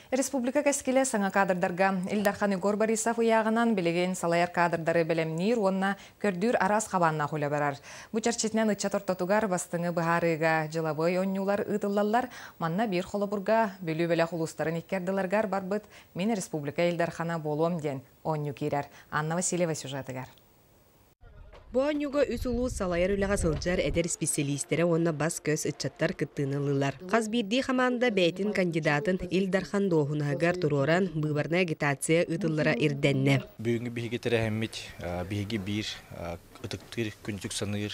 Республика кэскилэ саҥа кадрдарга. Ил Дархан Егор Борисов ыйааҕынан билигин салайар кадрдары бэлэмниир уонна көрдүүр араас хабааннаах үлэ барар. Бу чэрчитинэн ыччат ортотугар бастыҥы быһаарыыга дьылабыай оонньуулар ыытыллаллар. Манна биир холобурга Бүлүү бөлөх улуустарын икки ардыларыгар барбыт «Мин республика Ил Дархана буолуом» диэн оонньуу киирэр. Анна Васильева сюжетыгар. Бу оонньууга үс улуус салайар үлэҕэ сылдьар эдэр исписэлиистэрэ уонна бас-көс ыччаттар кыттыыны ыллылар. Хас биирдии хамаанда бэйэтин кандидатын Ил Дархан дуоһунаһыгар туруоран, быыбарнай агитация ыытыллара ирдэннэ. Бүгүҥҥү биһиги тэрээһиммит биһиги биир ытыктыыр, күндүтүк саныыр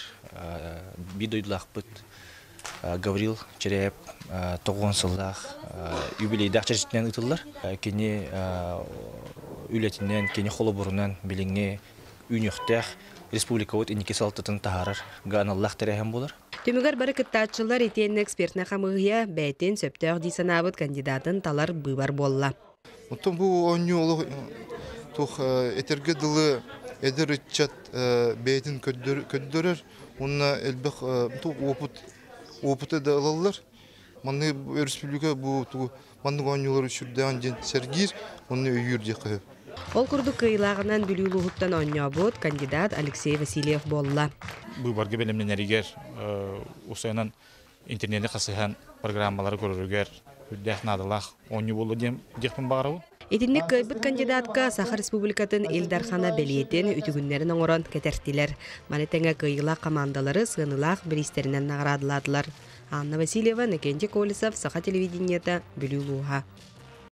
биир дойдулаахпыт Гаврил Чирээп 90 сыллаах юбилейдаах чэрчитинэн ыытыллар. Кини үлэтинэн, кини холобурунан билиҥҥи үүнүөхтээх республикабыт инники салалтатын таһаарар аналлаах тэрээһин буолар. Түмүгэр бары кыттааччылар итиэннэ экспертнэй хамыыһыйа бэйэтин сөптөөх дии санаабыт кандидатын талар быыбар буолла. Оттон бу оонньуу олох туох этэргэ дылы эдэр ыччат бэйэтин көрдөрөр уонна элбэх туох опыт опыты да ылаллар. Манны республика бу маннык оонньуулары сүрдээҕин диэн сэргиир, онно өйүүр диэххэ сөп. Ол курдук кыайыылааҕынан Бүлүү улууһуттан оонньообут кандидат Алексей Васильев буолла. Быыбарга бэлэмнэнэригэр усайынан интернети хасыһан программалары көрөрүгэр үрдээх наадалаах оонньуу буолла диэн диэхпин баҕарабын. Итинник кыайбыт кандидатка Саха Республикатын Ил Дархана бэлиэтин үтүгүннэрин оҥорон кэтэртилэр. Маны тэҥэ кыайыылаах хамаандалары сыаналаах бириистэринэн наҕараадалаатылар. Анна Васильева, Накентий Колесов, Саха телевидениета, Бүлүү улууһа.